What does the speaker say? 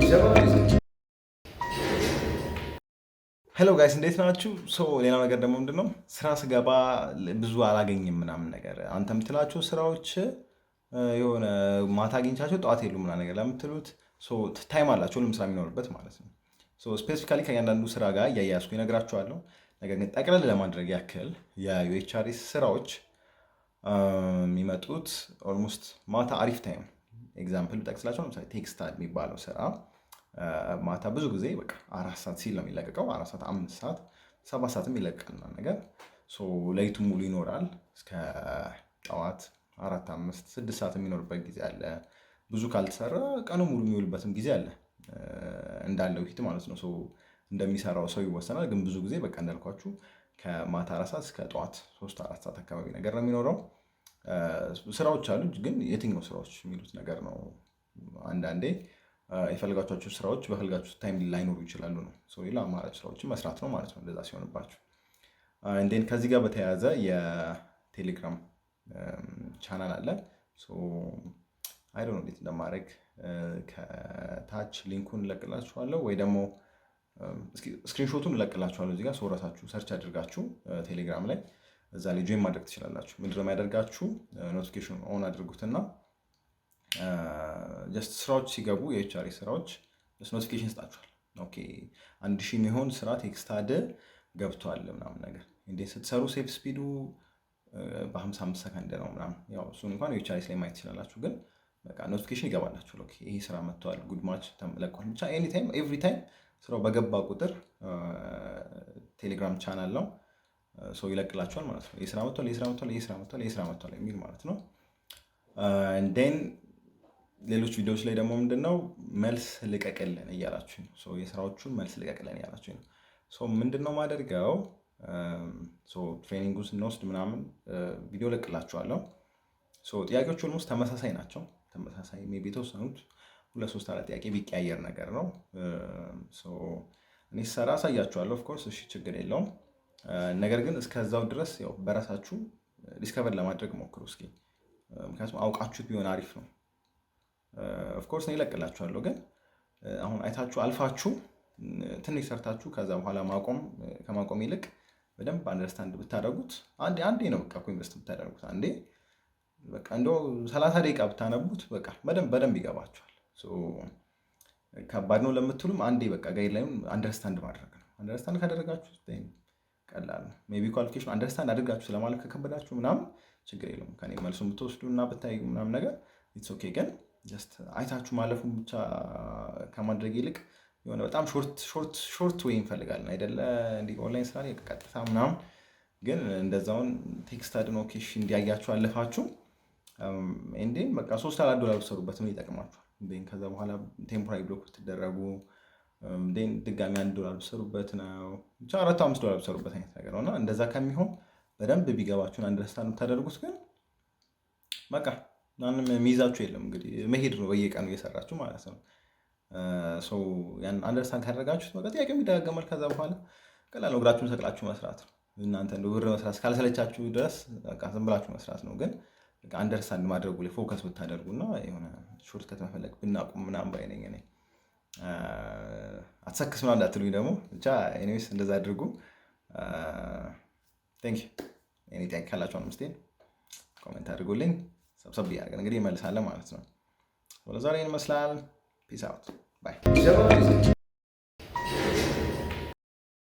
Hello guys፣ እንዴት ናችሁ? So ሌላው ነገር ደግሞ ምንድነው፣ ስራ ስገባ ብዙ አላገኝም ምናምን ነገር፣ አንተ የምትላቸው ስራዎች የሆነ ማታ አግኝቻቸው ጠዋት የሉም ምናምን ነገር ለምትሉት፣ time አላቸው ሁሉም ስራ የሚኖርበት ማለት ነው። Specifically ከእያንዳንዱ ስራ ጋር እያያዝኩ ይነግራችኋለሁ። ነገር ግን ጠቅለል ለማድረግ ያክል የ UHRS ስራዎች የሚመጡት almost ማታ አሪፍ time። Example ብጠቅስላቸው ለምሳሌ text ad የሚባለው ስራ ማታ ብዙ ጊዜ በቃ 4 ሰዓት ሲል ነው የሚለቀቀው። 4 ሰዓት፣ 5 ሰዓት፣ 7 ሰዓትም ይለቀቃል ምናምን ነገር። ሌሊቱን ሙሉ ይኖራል። እስከ ጠዋት 4፣ 5፣ 6 ሰዓት የሚኖርበት ጊዜ አለ። ብዙ ካልተሰራ ቀኑ ሙሉ የሚውልበትም ጊዜ አለ። እንዳለው ሂት ማለት ነው። እንደሚሰራው ሰው ይወሰናል። ግን ብዙ ጊዜ በቃ እንዳልኳችሁ ከማታ 4 ሰዓት እስከ ጠዋት 3፣ 4 ሰዓት አካባቢ ነገር ነው የሚኖረው። ስራዎች አሉ፣ ግን የትኛው ስራዎች የሚሉት ነገር ነው። አንዳንዴ የፈለጋችኋቸው ስራዎች በፈለጋችሁት time ላይኖሩ ይችላሉ ነው። ሌላ አማራጭ ስራዎችን መስራት ነው ማለት ነው እንደዛ ሲሆንባችሁ። And then ከዚህ ጋር በተያያዘ የቴሌግራም ቻናል አለ። I don't know እንዴት እንደማድረግ፣ ከታች link ኡን እለቅላችኋለሁ ወይ ደግሞ screenshot ኡን እለቅላችኋለሁ እዚህ ጋር። So ራሳችሁ search አድርጋችሁ ቴሌግራም ላይ እዛ ላይ join ማድረግ ትችላላችሁ። ምንድነው የሚያደርጋችሁ? Notification on አድርጉትና just ስራዎች ሲገቡ፣ የ HR ስራዎች notification ይሰጣችኋል። Okay፣ 1,000 የሚሆን ስራ text ad ገብቷል ምናምን ነገር፣ እንዴ ስትሰሩ safe speed ኡ በ55 ሰከንድ ነው ምናምን። ያው እሱን እንኳን UHRS ላይ ማየት ትችላላችሁ። ግን በቃ notification ይገባላችሁ። Okay፣ ይሄ ስራ መጥቷል፣ good match ተለቋል። ብቻ anytime, every time ስራው በገባ ቁጥር ቴሌግራም ቻናል ነው ሰው ይለቅላችኋል ማለት ነው። ይህ ስራ መጥቷል፣ ይህ ስራ መጥቷል፣ ይህ ስራ መጥቷል፣ ይህ ስራ መጥቷል የሚል ማለት ነው። And then ሌሎች ቪዲዮዎች ላይ ደግሞ ምንድነው መልስ ልቀቅልን እያላችሁ ነው። የስራዎቹን መልስ ልቀቅልን እያላችሁ ነው። ምንድነው ማደርገው? Training ኡን ስንወስድ ምናምን ቪዲዮ ለቅላችኋለሁ። ጥያቄዎቹ almost ተመሳሳይ ናቸው። ተመሳሳይ፣ maybe የተወሰኑት ሁለት፣ ሶስት፣ አራት ጥያቄ ቢቀያየር ነገር ነው። እኔ ስሰራ አሳያችኋለሁ። Of course፣ እሺ፣ ችግር የለውም። ነገር ግን እስከዛው ድረስ ያው በራሳችሁ discover ለማድረግ ሞክሩ እስኪ። ምክንያቱም አውቃችሁት ቢሆን አሪፍ ነው። Of course እኔ እለቅላችኋለሁ፣ ግን አሁን አይታችሁ አልፋችሁ ትንሽ ሰርታችሁ ከዛ በኋላ ማቆም ከማቆም ይልቅ በደንብ understand ብታደርጉት፣ አንዴ አንዴ ነው በቃ እኮ invest ብታደርጉት፣ አንዴ በቃ እንደው 30 ደቂቃ ብታነቡት በቃ በደንብ በደንብ ይገባችኋል። ከባድ ነው ለምትሉም አንዴ በቃ guideline ኡን understand ማድረግ ነው። Understand ካደረጋችሁ ቀላል ነው። Maybe qualification understand አድርጋችሁ ስለማለፍ ከከበዳችሁ ምናምን ችግር የለውም። ከኔ መልሱ ብትወስዱ እና ብታዩ ምናምን ነገር it's okay። ግን just አይታችሁ ማለፉን ብቻ ከማድረግ ይልቅ የሆነ በጣም short short short way እንፈልጋለን አይደለ? እንዲህ ኦንላይን ስራ ላይ ቀጥታ ምናምን። ግን እንደዛውን text ad ን okay እሺ እንዲያያችሁ አለፋችሁ እንዴ፣ በቃ 3፣ 4 ዶላር ብትሰሩበት ምን ይጠቅማችኋል? ከዛ በኋላ temporary block ብትደረጉ ድጋሚ 1 ዶላር ብትሰሩበት ነው፣ ብቻ 4፣ 5 ዶላር ብትሰሩበት አይነት ነገር ነው። እና እንደዛ ከሚሆን በደንብ ቢገባችሁን understand ብታደርጉት ግን በቃ ማንም የሚይዛችሁ የለም። እንግዲህ መሄድ ነው በየቀኑ እየሰራችሁ ማለት ነው። ያን understand ካደረጋችሁት በቃ ጥያቄው ይደጋገማል። ከዛ በኋላ ቀላል ነው፣ እግራችሁን ሰቅላችሁ መስራት ነው። እናንተ እንደው ብር መስራት እስካልሰለቻችሁ ድረስ በቃ ዝም ብላችሁ መስራት ነው። ግን understand ማድረጉ ላይ focus ብታደርጉ እና የሆነ shortcut መፈለግ ብናቁም ምናምን ባይ ነኝ እኔ። አትሰክስ ምናምን እንዳትሉኝ ደግሞ። ብቻ anyways እንደዛ አድርጉ። Thank you። Any ጥያቄ ካላችሁ አምስቴን comment አድርጉልኝ። ሰብሰብ እያደረግን እንግዲህ እንመልሳለን ማለት ነው። ለዛሬ ይመስላል። Peace out, bye።